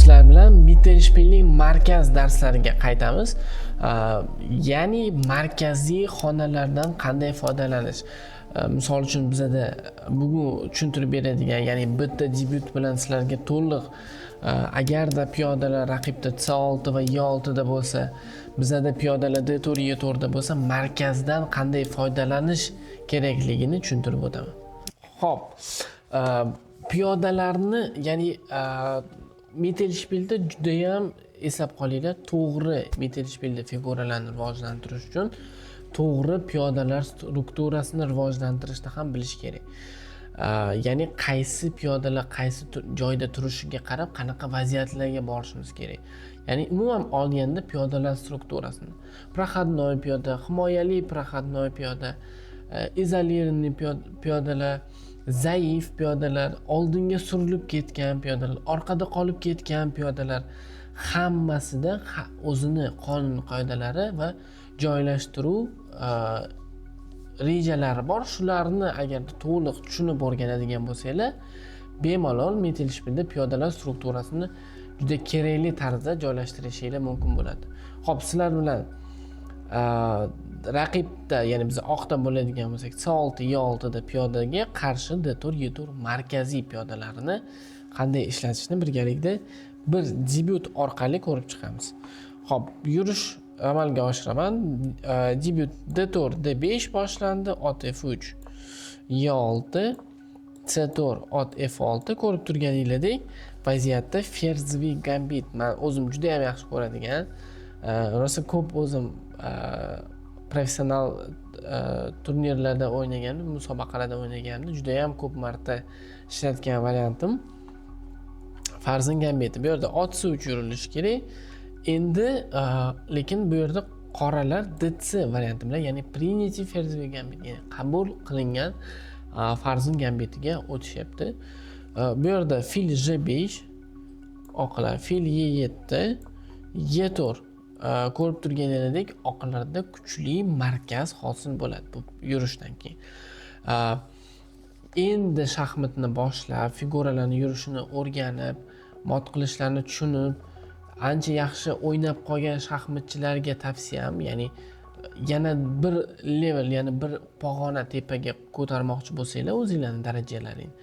Sizlar bilan Mittelshpilning markaz darslariga qaytamiz. Ya'ni markaziy xonalardan qanday foydalanish. Misol uchun, bizada bugun tushuntirib beradigan, ya'ni bitta debyut bilan sizlarga to'liq, agarda piyodalar raqibda C6 va E6 da bo'lsa, bizada piyodalar D4, E4 da bo'lsa, markazdan qanday foydalanish kerakligini tushuntirib o'taman. Xo'p, piyodalarni, ya'ni Mittelshpilda judayam eslab qolinglar, to'g'ri Mittelshpilda figuralarni rivojlantirish uchun to'g'ri piyodalar strukturasini rivojlantirishni ham bilish kerak. Ya'ni qaysi piyodalar qaysi joyda turishiga qarab qanaqa vaziyatlarga borishimiz kerak. Ya'ni umuman olganda piyodalar strukturasini: проходной piyoda, himoyali проходной piyoda, изолированный piyodalar, zaif piyodalar, oldinga surilib ketgan piyodalar, orqada qolib ketgan piyodalar, hammasida o'zini qonun qoidalari va joylashtiruv rejalari bor. Shularni agar to'liq tushunib o'rganadigan bo'lsanglar, bemalol Mittelshpilda piyodalar strukturasini juda kerakli tarzda joylashtirishinglar mumkin bo'ladi. Xo'p, sizlar bilan raqibda, ya'ni biz oqdan bo'ladigan bo'lsak, C6, E6 da piyodaga qarshi D4, E4 markaziy piyodalarini qanday ishlatishni birgalikda bir debyut orqali ko'rib chiqamiz. Xo'p, yurish amalga oshiraman. Debyut D4, D5 boshlandi, ot F3, E6, C4, ot F6. Ko'rib turganinglardek, vaziyatda ферзевый gambit. Men o'zim juda ham yaxshi ko'radigan, rosa ko'p o'zim professional turnirlarda o'ynagandim, musobaqalarda o'ynaganimda juda ham ko'p marta ishlatgan variantim Farzin gambiti. Bu yerda ot C3 yurilishi kerak. Endi lekin bu yerda qoralar DC varianti bilan, ya'ni принятый ферзевый gambit, ya'ni qabul qilingan Farzin gambitiga o'tishyapti. Bu yerda fil G5, oqlar fil E7, E4. Ko'rib turganingizdek, oqlarda kuchli markaz hosil bo'ladi bu yurishdan keyin. Endi shaxmatni boshlab, figuralarni yurishini o'rganib, mot qilishlarni tushunib, ancha yaxshi o'ynab qolgan shaxmatchilarga tavsiyam, ya'ni yana bir level, ya'ni bir pog'ona tepaga ko'tarmoqchi bo'lsanglar o'zinglarni darajalaringni,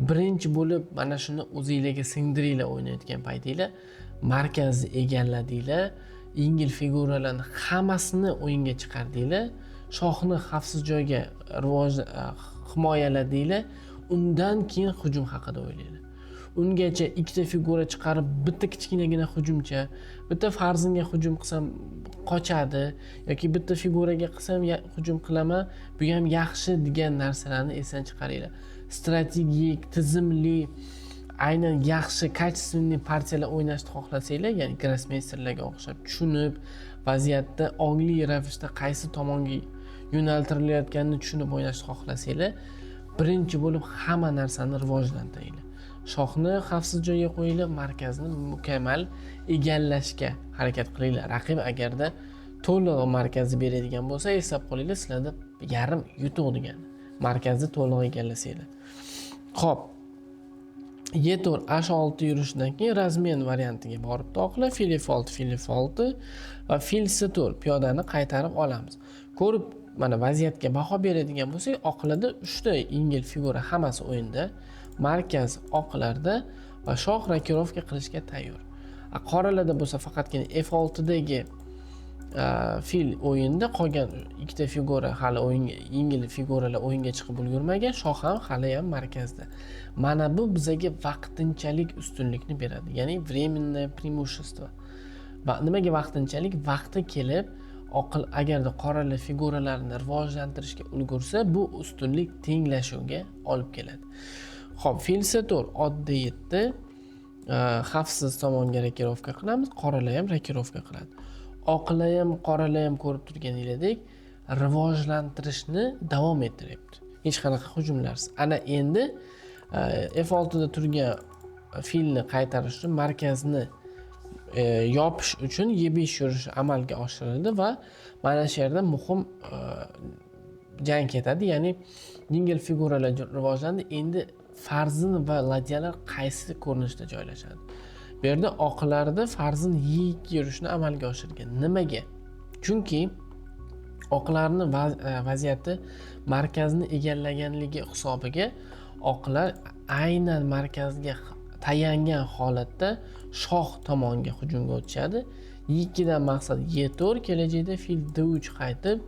birinchi bo'lib mana shuni o'zinglarga singdiringlar. O'ynayotgan paytinglar markazni egalladinglar, yengil figuralarni hammasini o'yinga chiqardinglar, shohni xavfsiz joyga rivoj himoyaladinglar, undan keyin hujum haqida o'ylanglar. Ungacha ikkita figura chiqarib, bitta kichkinagina hujumcha, bitta farzinga hujum qilsam qochadi yoki bitta figuraga qilsam hujum qilaman, bu ham yaxshi degan narsalarni esdan chiqaringlar. Strategik, tizimli, aynan yaxshi, качественный partiyalar o'ynashni xohlasanglar, ya'ni grossmeysterlarga o'xshab tushunib, vaziyatda ongli ravishda qaysi tomonga yo'naltirilayotganini tushunib o'ynashni xohlasanglar, birinchi bo'lib hamma narsani rivojlantiringlar. Shohni xavfsiz joyga qo'yinglar, markazni mukammal egallashga harakat qilinglar. Raqib agarda to'liq markazni beradigan bo'lsa, eslab qolinglar, sizlarda yarim yutuq degani, markazni to'liq egallasanglar. Xo'p, E4, H6 yurishidan keyin размен variantiga boribdi oqlar. Fil F6, fil F6 va fil C4, piyodani qaytarib olamiz. Ko'rib, mana vaziyatga baho beradigan bo'lsak, oqlarda uchta yengil figura hammasi o'yinda, markaz oqlarda va shoh рокировка qilishga tayyor. Qoralarda bo'lsa faqatgina F6dagi fil o'yinda, qolgan ikkita figura hali o'yinga, yengil figuralar o'yinga chiqib ulgurmagan, shoh ham hali ham markazda. Mana bu bizaga vaqtinchalik ustunlikni beradi, ya'ni временное преимущество. Va nimaga vaqtinchalik? Vaqti kelib oqil agarda qorali figuralarni rivojlantirishga ulgursa, bu ustunlik tenglashuvga olib keladi. Xo'p, fil C4, ot D7, xavfsiz tomonga рокировка qilamiz, qoralar ham рокировка qiladi. Oqlar ham, qoralar ham, ko'rib turganinglardek, rivojlantirishni davom ettiryapti hech qanaqa hujumlarsiz. Ana endi F6da turgan filni qaytarish uchun, markazni yopish uchun E5 yurishi amalga oshirildi va mana shu yerda muhim jang ketadi, ya'ni yengil figuralar rivojlandi. Endi farzin va ladyalar qaysi ko'rinishda joylashadi? Bu yerda oqlarda farzin E2 yurishni amalga oshirgan. Nimaga? Chunki oqlarni vaziyati markazni egallaganligi hisobiga oqlar aynan markazga tayangan holatda shoh tomonga hujumga o'tishadi. E2 dan maqsad E4, kelajakda fil D3 qaytib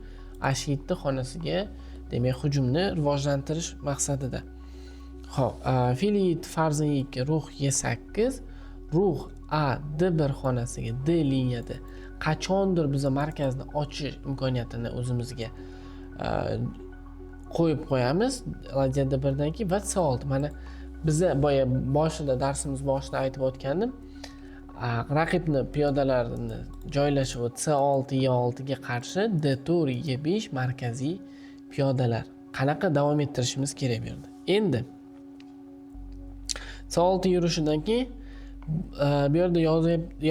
H7 xonasiga, demak, hujumni rivojlantirish maqsadida. Xo'p, fil E7, farzin E2, ruh E8, ruh A D1 xonasiga D liniyada qachondir biza markazni ochish imkoniyatini o'zimizga qo'yib qo'yamiz. Ladya D1 dan keyin va C6. Mana biza boya boshida, darsimiz boshida aytib o'tgandim. Raqibni piyodalarini joylashuvi C6, E6 ga qarshi D4, E5 markaziy piyodalar. Qanaqa davom ettirishimiz kerak bu yerda? Endi C6 yurishidan keyin bu yerda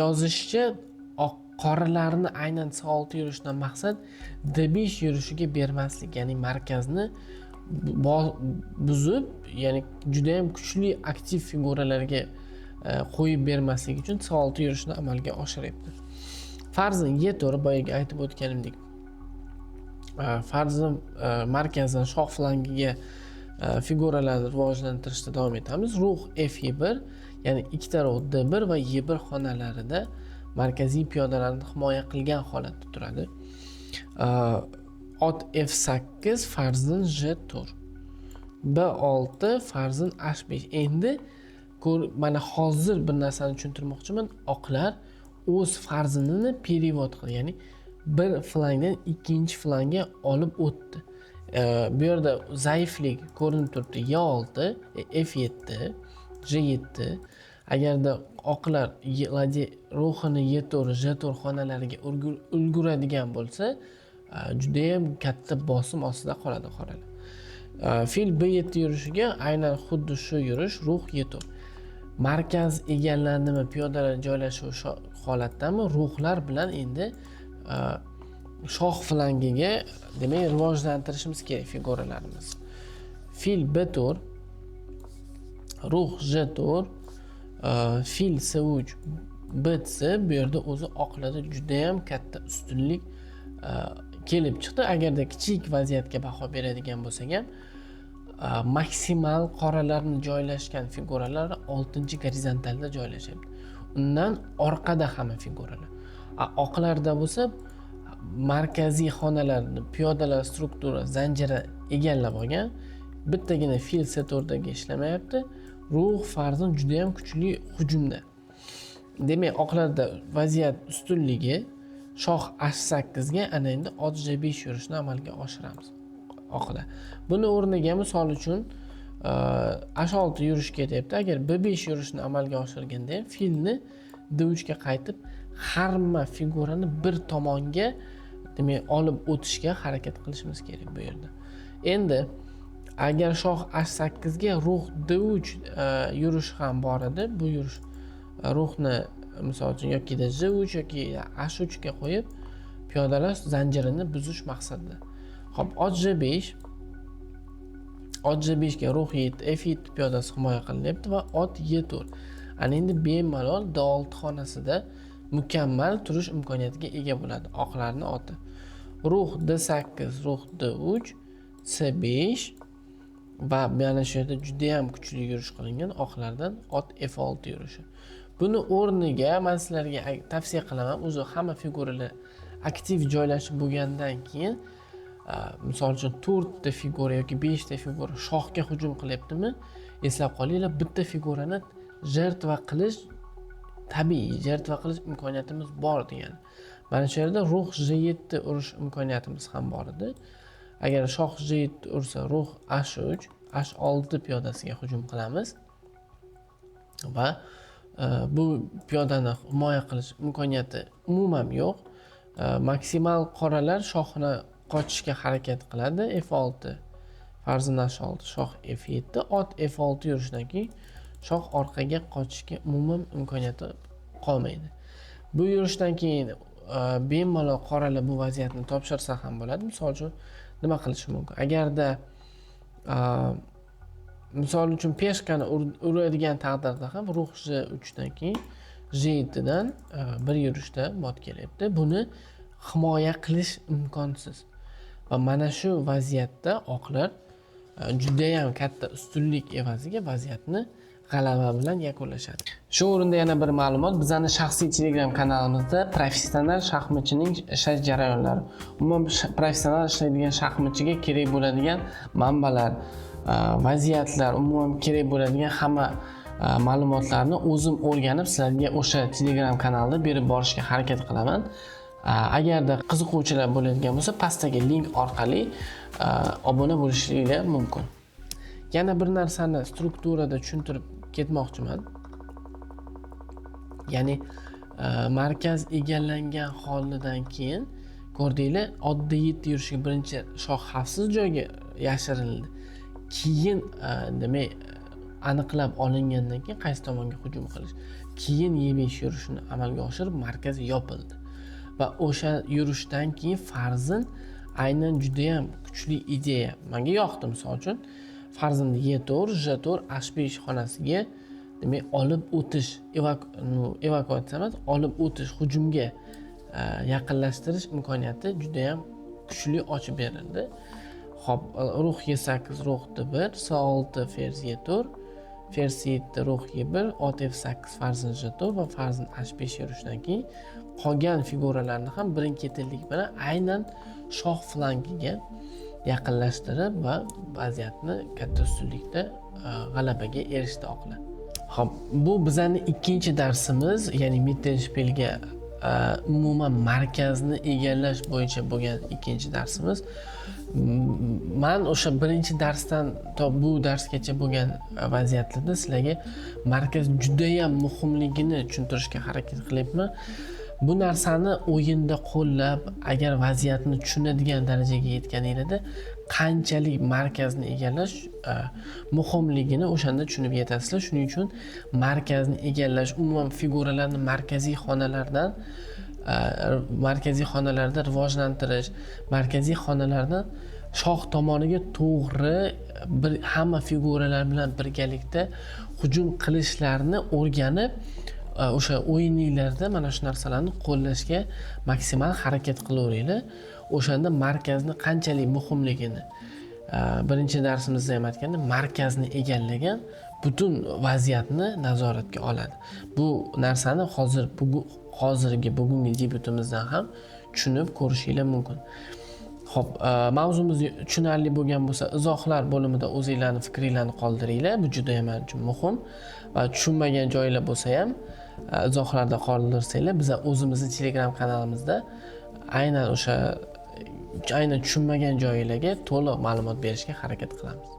yozishicha, oq qoralarni aynan C6 yurishidan maqsad D5 yurishiga bermaslik, ya'ni markazni buzib, ya'ni juda ham kuchli aktiv figuralarga qo'yib bermaslik uchun C6 yurishini amalga oshiryapti. Farzin E4, boyagi aytib o'tganimdek, farzin markazdan shoh flangiga figuralarni rivojlantirishda davom etamiz. Ruh F1, ya'ni ikkita ruh D1 va E1 xonalarida markaziy piyodalarni himoya qilgan holatda turadi. Ot F8, farzin G4, B6, farzin H5. Endi mana hozir bir narsani tushuntirmoqchiman. Oqlar o'z farzinini перевод qildi, ya'ni bir flangdan ikkinchi flangga olib o'tdi. Bu yerda zaiflik ko'rinib turibdi. E6, F7, G7. Agarda oqlar ladya ruhini E4, G4 xonalariga ulguradigan bo'lsa, judayam katta bosim ostida qoladi qoralar. Fil B7 yurishiga aynan xuddi shu yurish, ruh E4. Markaz egallandimi, piyodalar joylashuvi holatdami, ruhlar bilan endi shoh flangiga, demak, rivojlantirishimiz kerak figuralarimiz. Fil B4, ruh G4, fil C3, BC. Bu yerda o'zi oqlarda judayam katta ustunlik kelib chiqdi. Agarda kichik vaziyatga baho beradigan bo'lsak ham, maksimal qoralarni joylashgan figuralar 6 gorizontalda joylashyapti. Undan orqada hamma figuralar. Oqlarda bo'lsa markaziy xonalarni piyodalar struktura zanjiri egallab olgan. Bittagina fil C4dagi ishlamayapti. Ruh farzin juda ham kuchli hujumda. Demak, oqlarda vaziyat ustunligi, shoh H8 ga ana endi ot G5 yurishni amalga oshiramiz oqlar. Buni o'rniga, misol uchun, H6 yurish ketyapti. Agar B5 yurishni amalga oshirganda ham filni D3 ga qaytib, hamma figurani bir tomonga, demak, olib o'tishga harakat qilishimiz kerak bu yerda. Endi agar shoh H8 ga ruh D3 yurish ham bor edi. Bu yurish ruhni, misol uchun, yoki G3 yoki H3 ga qo'yib, piyodalar zanjirini buzish maqsadida. Xo'p, ot G5, ot G5 ga ruh 7, F7 piyodasi himoya qilinyapti va ot E4. Ana endi bemalol D6 xonasida mukammal turish imkoniyatiga ega bo'ladi oqlarning oti. Ruh D8, ruh D3, C5 va mana shu yerda juda ham kuchli yurish qilingan oqlardan, ot F6 yurishi. Buni o'rniga men sizlarga tavsiya qilaman, o'zi hamma figuralar aktiv joylashib bo'lgandan keyin, misol uchun, 4 ta figura yoki 5 ta figura shohga hujum qilyaptimi, eslab qolinglar, bitta figurani жертва qilish tabiiy, жертва qilish imkoniyatimiz bor degani. Mana shu yerda ruh G7 urish imkoniyatimiz ham bor edi. Agar shoh G7 ursa, ruh H3, H6 piyodasiga hujum qilamiz va bu piyodani himoya qilish imkoniyati umuman yo'q. Maksimal qoralar shohini qochishga harakat qiladi. F6, farzin H6, shoh F7, ot F6 yurishidan keyin shoh orqaga qochishga umuman imkoniyati qolmaydi. Bu yurishdan keyin bemalol qoralar bu vaziyatni topshirsa ham bo'ladi. Misol uchun, nima qilishi mumkin? Agarda misol uchun, пешка ni uradigan taqdirda ham ruh G3 dan keyin G7 dan bir yurishda mot kelyapti. Buni himoya qilish imkonsiz. Va mana shu vaziyatda oqlar judayam katta ustunlik evaziga vaziyatni g'alaba bilan yakunlashadi. Shu o'rinda yana bir ma'lumot: bizani shaxsiy Telegram kanalimizda professional shaxmatchining ishlash jarayonlari, umuman professional ishlaydigan shaxmatchiga kerak bo'ladigan manbalar, vaziyatlar, umuman kerak bo'ladigan hamma ma'lumotlarni o'zim o'rganib, sizlarga o'sha Telegram kanalda berib borishga harakat qilaman. Agarda qiziquvchilar bo'ladigan bo'lsa, pastdagi link orqali obuna bo'lishinglar mumkin. Yana bir narsani strukturada tushuntirib ketmoqchiman. Ya'ni markaz egallangan holidan keyin ko'rdinglar, oddiy yetti yurishiga birinchi shoh xavfsiz joyga yashirildi. Keyin demak, aniqlab olingandan keyin qaysi tomonga hujum qilish. Keyin E5 yurishini amalga oshirib, markaz yopildi. Va o'sha yurishdan keyin farzin aynan judayam kuchli ideya menga yoqdi. Misol uchun, farzinni E4, J4, H5 xonasiga demak olib o'tish, evakuatsiya emas, olib o'tish, hujumga yaqinlashtirish imkoniyati judayam kuchli ochib berildi. Xo'p, rux E8, rux D1, C6, ferz E4, ferz C7, rux E1, ot F8, farzin J4 va farzin H5 yurishidan keyin qolgan figuralarni ham birin-ketinlik bilan aynan shoh flangiga yaqinlashtirib va vaziyatni katta ustunlikda g'alabaga erishdi oqlar. Xo'p, bu bizani ikkinchi darsimiz, ya'ni Mittelshpilga umuman markazni egallash bo'yicha bo'lgan ikkinchi darsimiz. Man o'sha birinchi darsdan to bu darsgacha bo'lgan vaziyatlarda sizlarga markaz judayam muhimligini tushuntirishga harakat qilyapman. Bu narsani o'yinda qo'llab, agar vaziyatni tushunadigan darajaga yetganinglarda qanchalik markazni egallash muhimligini o'shanda tushunib yetasizlar. Shuning uchun markazni egallash, umuman figuralarni markaziy xonalardan markaziy xonalarda rivojlantirish, markaziy xonalardan shoh tomoniga to'g'ri bir hamma figuralar bilan birgalikda hujum qilishlarini o'rganib, o'sha o'yininglarda mana shu narsalarni qo'llashga maksimal harakat qilaveringlar. O'shanda markazni qanchalik muhimligini, birinchi darsimizda ham aytgandim, markazni egallagan butun vaziyatni nazoratga oladi. Bu narsani hozir hozirgi bugungi debyutimizdan ham tushunib ko'rishinglar mumkin. Xo'p, mavzumiz tushunarli bo'lgan bo'lsa, izohlar bo'limida o'zinglarning fikringlarni qoldiringlar. Bu juda ham men uchun muhim. Va tushunmagan joylar bo'lsa ham izohlarda qoldirsanglar, biz o'zimizni Telegram kanalimizda aynan o'sha aynan tushunmagan joylarga to'liq ma'lumot berishga harakat qilamiz.